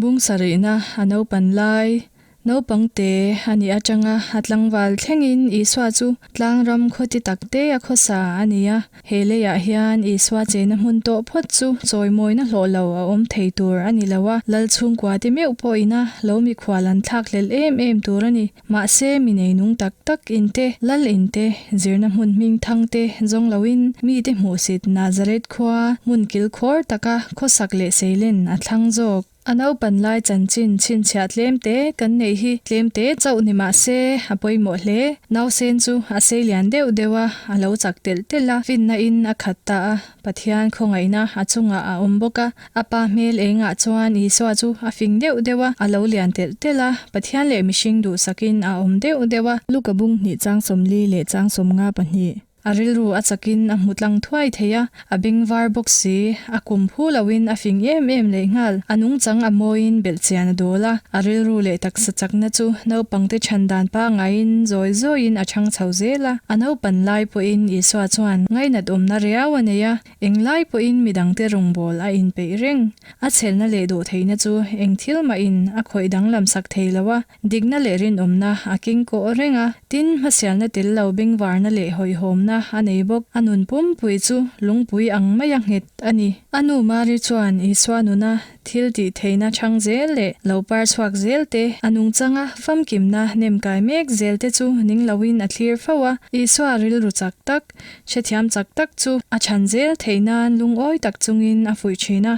Bung sarihna a naupan lai. Naupang te a nih atanga a tlangval thlengin Isua chu tlangram khaw ti tak te a khawsa a ni a. He leiah hian Isua chena hmun tawh phawt chu chawimawina hlawh lo a awm thei tur a ni lo a, lal chhungkua te meuh pawhin a lo mikhual an thlak hlelh em em tur a ni. Mahse mi neinung tak tak in te, lal in te, zirna hmun hming thang te zawng loin mite hmuhsit Nazareth khua hmun kilkhawr taka khawsak leh seilen a thlang zawk. A naupan lai chanchin chhinchhiah tlemte kan neih hi tlemte chauh ni mah se a pawimawh hle. Nausen chu a sei lian deuh deuh a, a lo chak telh telh a, finna in a khat ta a, Pathian khawngaihna a chungah a awm bawk a. A pa hmel engah chuan Isua chu a fing deuh deuh a, a lo lian telh telh a, Pathian leh mihring duhsakin a awm deuh deuh a. Luka bung hnih chang 40 leh chang 52. A rilru a chakin a hmu tlang thuai thei a, a beng var bawk si, a kum phu loin a fing em em lehnghal. A nungchang a mawiin belhchian a dawl a, a rilru leh taksa chakna chu naupangte chhan dan pangaiin zawi zawiin a chhang chho zel a. A naupan lai pawhin Isua chuan ngainat awmna riau a nei a, Englai pawhin midangte rawngbâwl a inpeih reng. A chhelna leh dawhtheihna chu eng thil mahin a khawih danglam sak thei lo a, dikna leh rinawmna a keng kawh reng a. Tin, hmasialna tel lo bengvarna leh hawihhawmna a nei bawk. A nun pumpui chu lungpui ang maia nghet a ni. A nu Mari chuan Isua nuna Thil tih theihna chhang zel leh lo par chhuak zel te, a nungchanga famkimna nem kai mek zel te chu ning loin a thlir fo a. Isua rilru chak tak, hrethiam chak tak chu a chhan zel theih nan lungawi tak chungin a fuih thin a.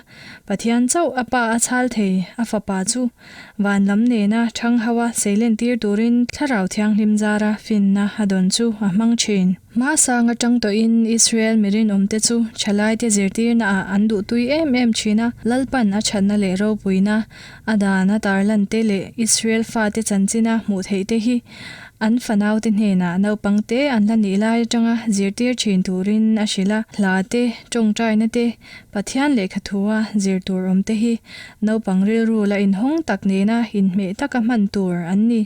Pathian chauh a pa a chhal thei, a fapa chu van lam nena thang ho a seilen tir turin Thlarau Thianghlim zara finna a dawn chu a hmang thin. Hmasang atang tawhin Israel mi rinawmte chu thalaite zirtirnaah an duhtui em em thin a, Lalpan a thatna leh ropuina a dan a tarlante leh Israel fate chanchina hmuh theihte hi an fanaute hnenah naupangte an la nih lai atanga zirtir thin turin a hrilh a, hla te, tawngtaina te, Pathian lehkha thua zir tur awmte hi naupang rilru la inhawng tak nena inhmeh taka hman tur an ni.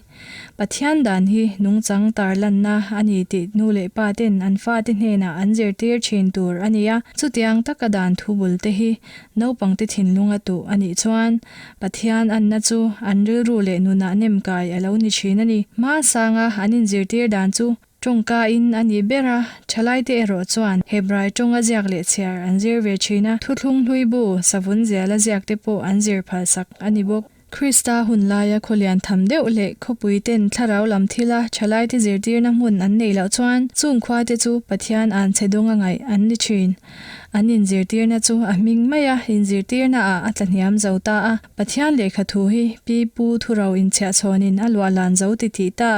Pathian dan hi nungchang tarlanna a ni tih nu leh pa ten an fate hnenah an zirtir thin tur a ni a. Chutiang taka dan thu bul te hi naupangte thinlunga tuh a nih chuan Pathian anna chu an rilru leh nunah nem kai a lo ni thin a ni. Hmasanga an inzirtir dan chu tawngka in a ni ber a, thalaite erawh chuan Hebrai tawnga ziak leh chhiar an zir ve thin a, thuthlung hlui bu savun ziala ziak te pawh an zir phalsak a ni bawk. Krista hun laia khawlian tham deuh leh khawpui ten thlarau lam thila thalaite zirtirna hmun an neih loh chuan chung khuate chu Pathian an chhe dawng a ngaih an ni thin. An inzirtirna chu a hming mai a, inzirtirna ah a tlahniam zo ta a. Pathian lehkha thu hi pi pu thuro inchhiahchhawnin a luahlan zo ti tih ta.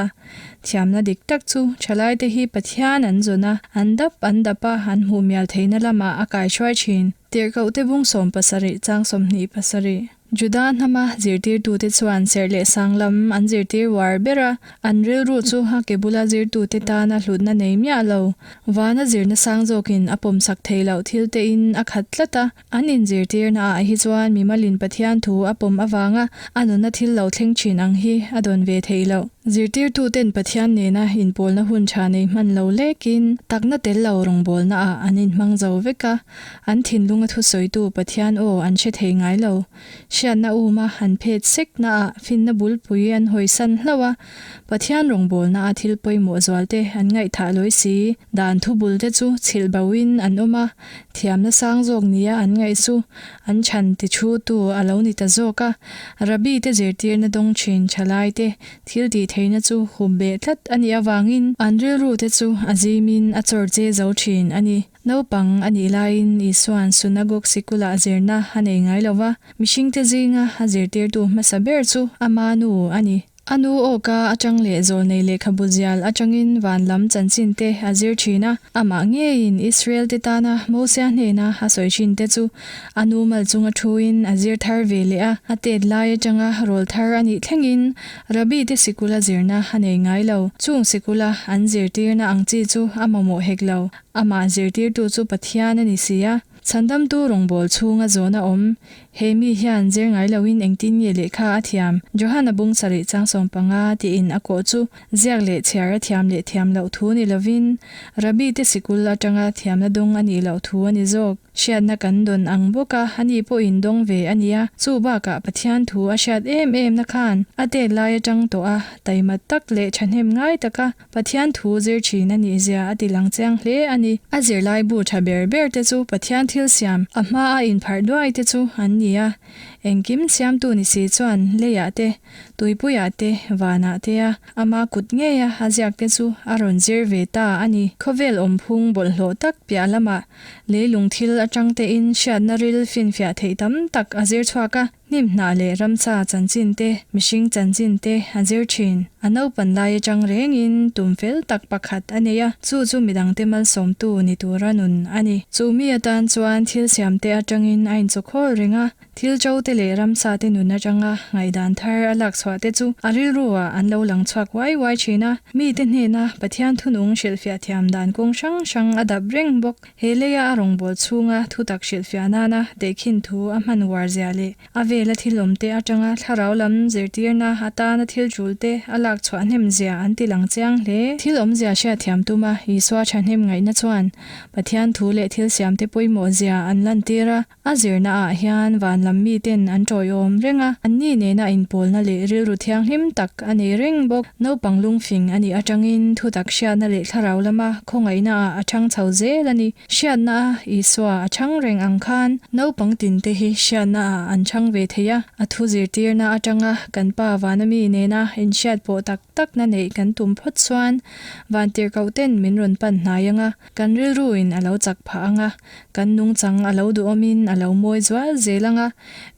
Thiamna dik tak chu thalaite hi Pathian an zawn a, an dap an dap a, an hmuh mial theihna lamah a kaihruai thin. Tirhkohte bung 70 chang 27. Juda hnama zirtirtute chuan serh leh sang lam an zirtir uar ber a, an rilru chu a ke bula zirtute tana hlutna nei miah lo. Vana zirna sang zawkin a pawmsak thei loh thil tein a khat tlat a, an inzirtirna ah hi chuan mimalin Pathian thu a pawm avanga a nuna thil lo thleng thin ang hi a dawn ve theih loh. Zirtirtuten Pathian nena inpawlna hun tha nei hman lo lekin takna tel lo rawngbawlna ah an inhmang zo vek a, An thinlunga thusawitu Pathian aw an hre thei ngai lo. Hriatna uma an phet sek naah finna bulpui an hawisan hlauh a, Pathian rawngbawlna a thil pawimawh zualte an ngaihthah lawi si. Dan thu bulte chu chhilh boin an awm a, thiamna sang zawk nia an ngaih chu an chhan ti thu tu a lo ni ta zawk a. Rabbi te zirtirna dawng thin thalaite thil tih theihna chu hup beh tlat a nih avangin an rilru te chu a zimin a chawr che zo thin a ni. Naupang a nih laiin Isua'n sunagog sikulah zirna a nei ngai lo va, mihringte zinga a zirtirtu hmasa ber chu ama nu a ni. A nu awka atang leh zawlnei lehkhabu zial atangin van lam chanchin te a zir thin a, amah ngeiin Israel-te tana Mosia hnena a sawi thin te chu a nu mal chunga thuin a zir thar ve leh a, a tet lai atanga rawl thar a nih thlengin Rabbi te sikula zirna a nei ngai lo. Chung sikula an zirtirna ang chi chu a mamawh hek lo. Amah zirtirtu chu Pathian a ni si a, chhandamtu rawngbâwl chhunga zawn a awm. He mi hian zir ngai loin engtin nge lehkha a thiam? Johana bung sarih chang 15 tiin a kawh chu ziak leh chhiar a thiam leh thiam loh thu ni lovin Rabbi te sikul atanga thiamna dawng a nih loh thu a ni zawk. Hriatna kan dawn ang bawk a, ani pawhin dawng ve a nia. Chu bakah Pathian thu a hriat em em na khan a tet lai atang tawh a, taima tak leh thahnem ngai taka Pathian thu zir thin a nih zia a ti lang chiang hle a ni. A zirlai bu tha ber ber te chu Pathian thil siam, a hma a inpharh duai te chu an ni a. Engkim siamtu ni si chuan leiah te, tuipuiah te, vanah te a ama kut ngeia a ziak te chu a rawn zir ve ta a ni. Khawvel awmphung bawlhhlawh tak piah lamah leilung thil atang tein hriatna ril finfiah theih tam tak a zir chhuak a. Hnim hnah leh ramsa chanchin te, mihring chanchin te a zir thin. A naupan lai atang rengin tum fel tak pakhat a nei a, chu chu midangte malsawmtu ni tura nun a ni. Chu mi atan chuan thil siamte atangin a inchawkhawl reng a, thil to te leh ramsa te nun atanga ngaihdan thar a lak chhuah te chu a rilru ah an lo lang chhuak uai uai thin a. Mite hnena Pathian thunung hrilhfiah thiam dan kawng hrang hrang a dap reng bawk. He leia a rawngbâwl chhûnga thutak hrilhfiah nâna tehkhin thu a hman uar zia leh a vêla thil awmte aṭanga thlarau lam zirtîrna atâna thil ṭûlte a lâk chhuah hnem zia an ti lang chiang hle. Thil awmzia hriatthiam tuma Isua ṭhahnem ngaihna chuan Pathian thu leh thil siamte pawimawh zia an lantîr a. A zirna ah hian van lam miten an tawiawm reng a, anni nena inpawlna leh rilru thianghlim tak a nei reng bawk. Naupang lungfing a nih atangin thutak hriatna leh thlarau lama khawngaihna ah a chang chho zel a ni. Hriatna a Isua a chang reng ang khan naupang tinte hi hriatna ah an chang ve thei a, a thu zirtirna atanga kan Pa vana mi nena inhriat pawh tak takna neih kan tum phawt chuan vantirhkoh ten min rawn pan hnai ang a, kan rilruin a lo chak phah ang a. Kan nungchang a lo duhawmin a lo mawi zual zel ang a,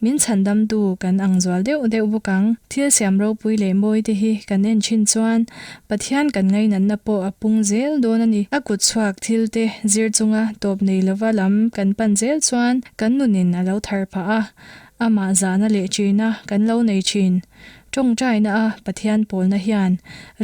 min chhandamtu kan ang zual deuh deuh bawk ang. Thil siam ropui leh mawi te hi kan en thin chuan Pathian kan ngainatna pawh a pung zel dawn a ni. A kut chhuak thil te zir chunga tawp nei lova lam kan pan zel chuan kan nunin a lo thar phah a, amah zahna leh ṭihna kan lo nei thin. Tawngtaina a Pathian pawlna hian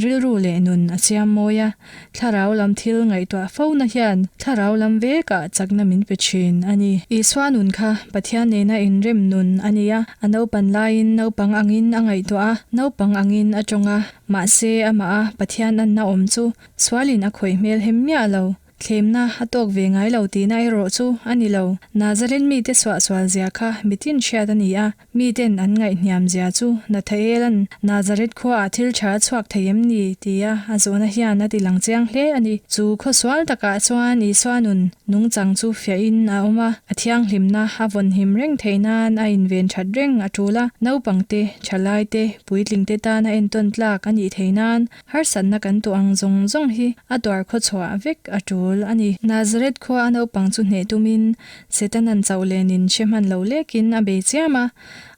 rilru leh nun a siam mawi a, thlarau lam thil ngaihtuah fona hian thlarau lam vekah chakna min pe thin a ni. Isua nun kha Pathian nena inrem nun a ni a, a naupan laiin naupang angin a ngaihtuah a, naupang angin a tawng a, mahse amah a Pathian anna awm chu sualin a khawih hmel hem miah lo. Thlemna a tawk ve ngai lo tihna erawh chu a ni lo. Nazareth mite suahsual zia kha mitin hriat a ni a, miten an ngaihhniam zia chu Nathaela'n Nazareth khuaah thil tha a chhuak thei em ni? tia a zawhna hian a ti lang chiang hle a ni. Chu khawsual takah chuan Isua nun nungchang chu fiahin a awm a, a thianghlimna a vawnhim reng theih nan a inven that reng a tul a, naupangte, thalaite, puitlingte tana entawn tlak a nih theih nan Harsatna kan tuah ang zawng zawng hi a tuar khawchhuah vek a tul a ni. Nazareth khua a naupang chu hneh tumin Setanan chauh lenin hre hman lo lekin a bei chiam a.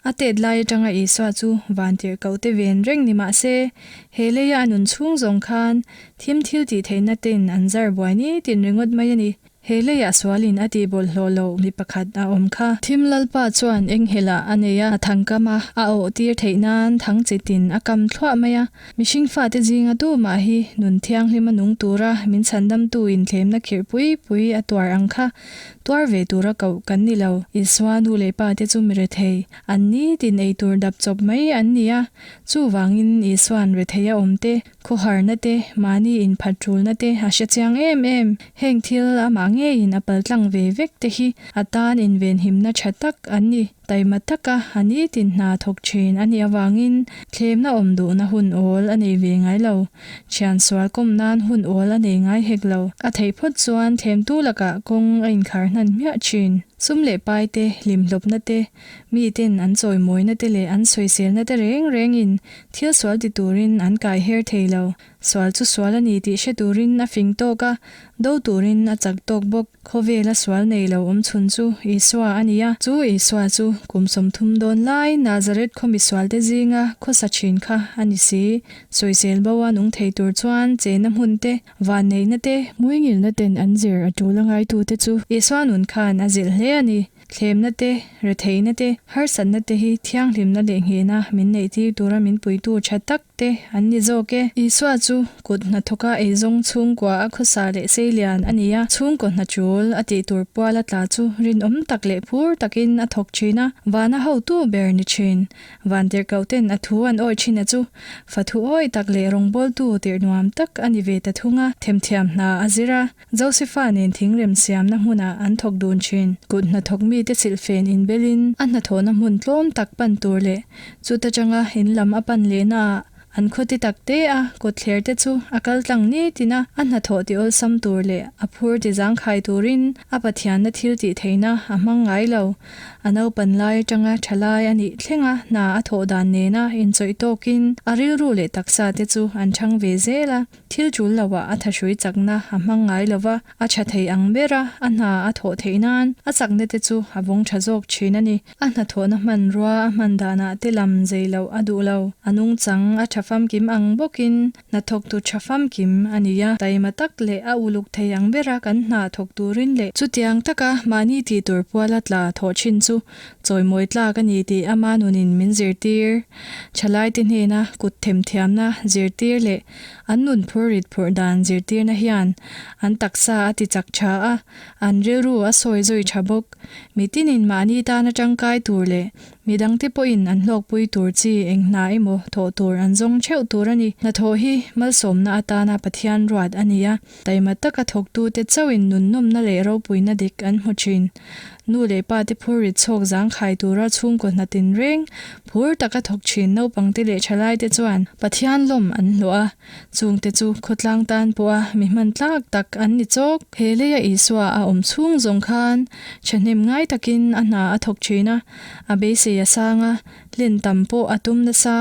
A tet lai atanga Isua chu vantirhkoh te ven reng ni mah se, he leia a nun chhung zawng khan thim thil tih theihna ten an zar buai nitin ringawt mai a ni. He leiah sualin a tih bawlhhlawh loh mi pakhat a awm kha. Thim Lalpa chuan enghelh a nei a, a thang kam a, a awh tir theih nan thang chitin a kam thluah mai a. Mihring fate zinga tumah hi nun thianghlim a nung tura min chhandamtu inthlemna khirh pui pui a tuar ang kha tuar ve tura koh kan ni lo. Isua nu leh pa te chu mi rethei, an ni tin ei tur dap chawp mai an ni a, chuvangin Isua'n rethei a awm te, Khawharna te, mahni inphat ṭulna te a hre chiang em em. Heng thil amah ngeiin a paltlang ve vek te hi a tan invenhimna ṭha tak an ni. Taima taka a nitin hna thawk ṭhin a nih avangin thlemna awm duhna hun awl a nei ve ngai lo. Ṭhian sual kawm nan hun awl a nei ngai hek lo. A theih phawt chuan thlemtu lakah kawng a inkhar hnan hmiah ṭhin. Sum leh pai te, hlimhlawpna te, Miten an chawimawina te leh an sawiselna te reng rengin thil sual ti turin an kai her thei lo. Sual chu sual a ni tih hre turin a fing tawk a, do turin a chak tawk bawk. Khawvela sual nei lo awm chhun chu Isua a ni a. Chu Isua chu kum 30 dawn lai Nazareth khaw misualte zinga khawsa thin kha a ni si. Sawisel bo a nung thei tur chuan chena hmun te, vanneihna te, Muingilna ten an zir a tul a ngaitute chu Isua nun khan a zilh hle a ni. Thlemna te, retheihna te, harsatna te hi thianghlimna leh nghehna min neihtir tura min puitu tha tak te an ni zawk e. Isua chu kut hnathawka eizawng chhungkua a khawsa leh seilian a ni a, chhungkaw hna tul a tih tur puala tla chu rinawm tak leh phur takin a thawk thin a, vana hotu ber ni thin. Vantirhkoh ten a thu an awih thin a chu fathu awi tak leh rawngbawltu tirh nuam tak a ni ve ta thung a, themthiam hna a zir a. Josefa nen thingrem siamna hmunah an thawk dun thin. Kut hnathawk mite silhfen inbelin a hnathawhna hmun tlawm tak pan tur leh chuta tanga in lam a pan lehnaah an khaw ti tak te a kawtthler te chu a kal tlang ni tin a, a hnathawh ti awlsam tur leh a phur ti zangkhai turin a Pathianna thil tih theihna a hmang ngai lo. A naupan lai atanga tha lai a nih thlenga hna a thawh dan nena inchawih tawkin a rilru leh taksa te chu an chhang ve zel a. Thil tul loah a thahrui chakna a hmang ngai lo va, a tha thei ang bera a hna a thawh theih nan a chakna te chu a vawng tha zawk thin a ni. A hnathawhna hmanrua a hman danah te lam zei loh a duh lo. A nungchang a tha famkim ang bawkin hnathawktu tha famkim a ni a, taima tak leh a uluk thei ang bera kan hna thawk turin leh chutiang taka mahni tih tur puala tla thawh thin chu chawimawi tlak a ni tih ama nunin min zirtir. Thalaite hnena kut themthiamna zirtir leh An nun phur rit phurh dan zirtirna hian an taksa a ti chak tha a, an rilru a sawi zui tha bawk. Mitinin mahni tana tangkai tur leh midangte pawhin an hlawkpui tur chi eng hna emaw thawh tur an zawng theuh tur a ni. Hnathawh hi malsawmna atana Pathian ruat a ni a, taima taka thawktute chauhin nunnawmna leh ropuina dik an hmu thin. Nu leh pa te phur rit chhawk zangkhai tura chhungkaw hna tinreng phur taka thawk thin naupangte leh thalaite chuan Pathian lawm an hlawh a, chungte chu khawtlang tan pawha mi hman tlak tak an ni chawk. He leia Isua a awm chhung zawng khan thahnem ngai takin a hna a thawk thin a, a beisei a sang a, hlen tam pawh a tum nasa.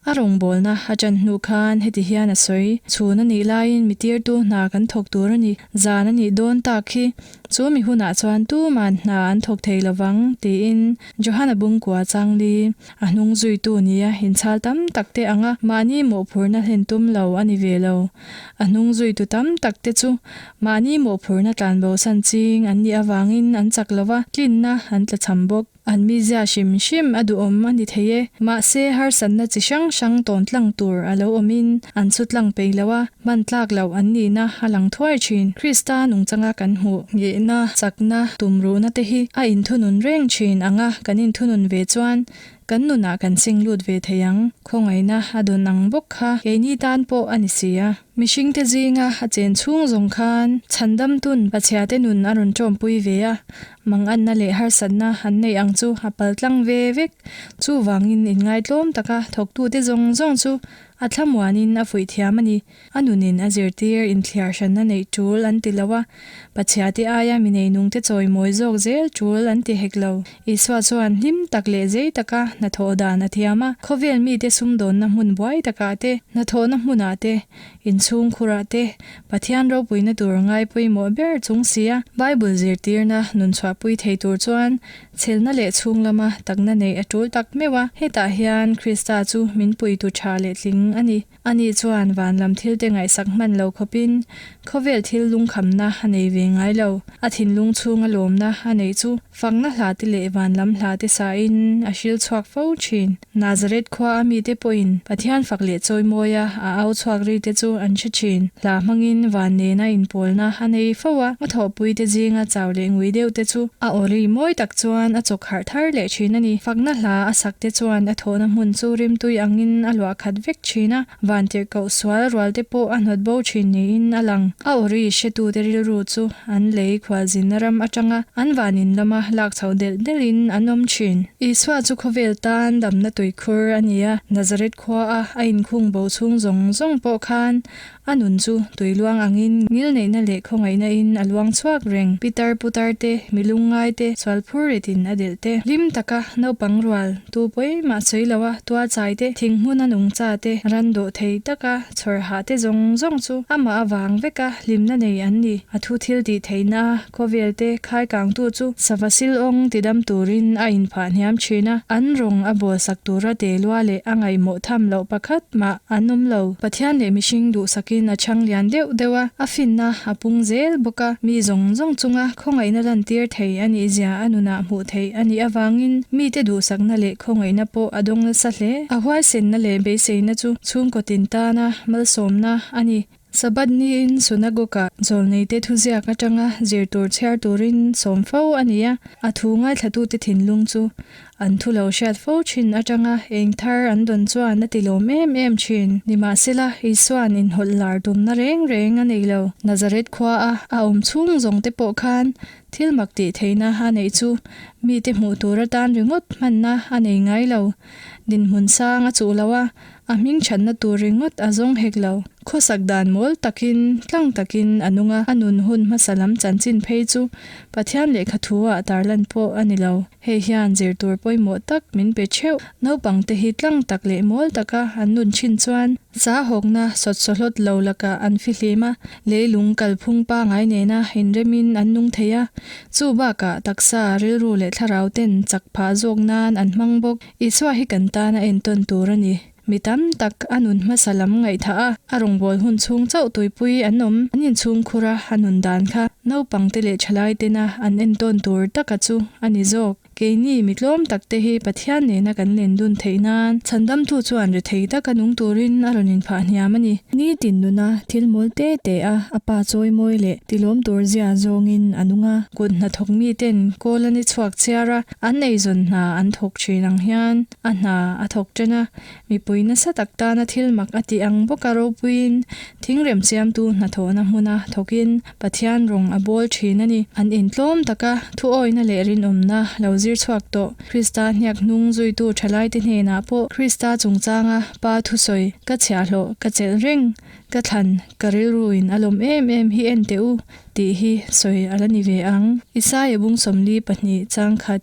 A rawngbawlna a ṭan hnu khan heti hian a sawi, Chhun a nih laiin mi tirtu hna kan thawk tur a ni, zan a nih dawn tak hi. Chu mi hunah chuan tuman hna an thawk thei lovang, tiin Johana Bungkua changli a hnung zuitu nia inchhal tam tak te anga mahni mawhphurhna hlen tum lo a ni ve lo. A hnung zuitu tam tak te chu mahni mawhphurhna tlanbosan ching an nih avangin an chak lova, tlinna an tlachham bawk. An mizia hrim hrim a duhawm a ni thei e. Mahse, harsatna chi hrang hrang tawn tlang tur a lo awmin an chhu tlang peih lo a, hman tlak loh an nihna a lang thuai thin. Krista nungchanga kan hmuh ngehna, chakna, tumruhna te hi a inthunun reng thin ang a, kan inthunun ve chuan kan nunah kan sing lut ve thei ang. Khawngaihna a dawn ang bawk kha keini tan pawh a ni si a. Mihringte zinga a chen chhung zawng khan chhandamtun Pathiate nun a rawn tawmpui ve a, Manganna leh harsatna an neih ang chu a pal tlang ve vek. Chuvangin inngaitlawm taka thawktute zawng zawng chu a thlamuanin a fuih thiam a ni. A nunin a zirtir inthliar hranna neih tul an ti lo a, Pathiate aia mi neinungte chawimawi zawk zel tul an ti hek lo. Isua chuan hlim tak leh zei taka hnathawh dan a thiam a, khawvel mite sumdawnna hmun buai takah te, hnathawhna hmunah te, Inchhung khurah te Pathian ropuina tur ngai pawimawh ber chung sia Bible zirtirna nun chhuahpui thei tur chuan chhelna leh chhung lama takna neih a tul tak meuh a. Hetah hian Krista chu min puitu tha leh tling a ni. Ani chuan van lam thilte ngaihsak hman lo khawpin khawvel thil lungkhamna a nei ve ngai lo. A thinlung chhunga lawmna a neih chu Fakna hlate leh vanlam hlate sain a hril chhuak fo thin. Nazareth khua a mite pawhin Pathian fak leh chawimawia a au chhuak rite chu an hre thin. Hla hmangin van nena inpawlna a nei fo a, a thawhpuite zinga chau leh ngui deuhte chu a aw ri mawi tak chuan a chawk harh thar leh thin a ni. Fakna hla a sakte chuan a thawhna hmun chu rimtui angin a luah khat vek thin a. Vantirhkoh sual rualte pawh a hnawt bo thin niin a lang. A awri hretute rilru chu an lei khualzinna ram atanga an vanin lama lak chhoh delh delhin an awm thin. Isua chu khawvel tan damna tuikhur a ni a, Nazareth khua a a inkhung bo chhung zawng zawng pawh khan a nun chu tui luang angin ngilneihna leh khawngaihna in a luang chhuak reng. Pitar putar te, milung ngai te, sual phur ritin a delh te, hlim taka naupang rual Tu pawi mah sawi lo a, tual chai te, thing hmun a nung cha te, ran dawh thei taka chhawr hah te zawng zawng chu amah avang veka hlimna nei an ni. A thu thil tih theihna a, khawvel te khai kangtu chu sava Pasil awng tidam turin a inphah hniam thin a, an rawng a bawlsak tura te lua leh a ngaihmawh tham loh pakhat mah an awm lo. Pathian leh mihring duhsakin a chhang lian deuh deuh a, a finna a pung zel bawk a, mi zawng zawng chunga khawngaihna lantir thei a nih zia a nunah hmuh theih a nih avangin mite duhsakna leh khawngaihna pawh a dawng nasa hle. A huaisenna leh beiseina chu chhungkaw tin tana malsawmna a ni. Sabbath niin Synagogue-ah zawlneite thuziak atanga zir tur chhiar turin sawm fo a ni a, a thu ngaithlatute thinlung chu an thu lo hriat fo thin atanga eng thar an dawn chuan a ti lawm em em thin. Nimahsela, Isua'n inhawlh lar tumna reng reng a nei lo. Nazareth khua a a awm chhung zawng te pawh khan thil mak tih theihna a neih chu mite hmuh tur atan ringawt hmanna a nei ngai lo. Dinhmun sang a chuh lo a, A hming thatna tur ringawt a zawng hek lo. Khawsak dan mawl takin, tlang takin a nung a, a nun hun hmasa lam chanchin phei chu Pathian lehkha thu-ah tarlan pawh a ni lo. Hei hian zir tur pawimawh tak min pe theuh. Naupangte hi tlang tak leh mawl taka an nun thin chuan sa hawkna sawtsawhlawt lo lakah an fihlim a, leilung kalphung pangai nena inremin an nung thei a. Chu bakah taksa, rilru leh thlarau ten chak phah zawk nan an hmang bawk. Isua hi kan tan a entawn tur a ni. Mi tam tak a nun hmasa lam ngaihthah a, a rawngbâwl hun chhung chauh tuipui an awm. An inchhung khur a, a nun dan kha naupangte leh thalai tena an entawn tur taka chu a ni zawk. Keini mi tlawm takte hi Pathian nena kan len dun theih nan chhandamtu chuan rethei taka nung turin a rawn inphah hniam a ni. Nitin nuna thil mawl te te a, a pa chawi mawi leh tilawm tur zia zawngin a nung a. Kut hnathawk miten kawl a ni chhuak chhiar a, An eizawn hna an thawk thin ang hian a hna a thawk ṭan a, mipui nasa tak tana thil mak a tih ang bawka ropuiin thingrem siamtu hnathawhna hmuna thawkin Pathian rawng a bawl thin a ni. An intlawm taka thuawina leh rinawmna lo zir chhuak tawh Krista hniak hnung zuitu thalaite hnenah pawh Krista chungchanga Pa thusawi ka chhiahhlawh ka chelh reng ka thlan ka rilruin a lawm em em hi en teh u tih hi sawi a la ni ve ang. Isaia bung 42 chang khat.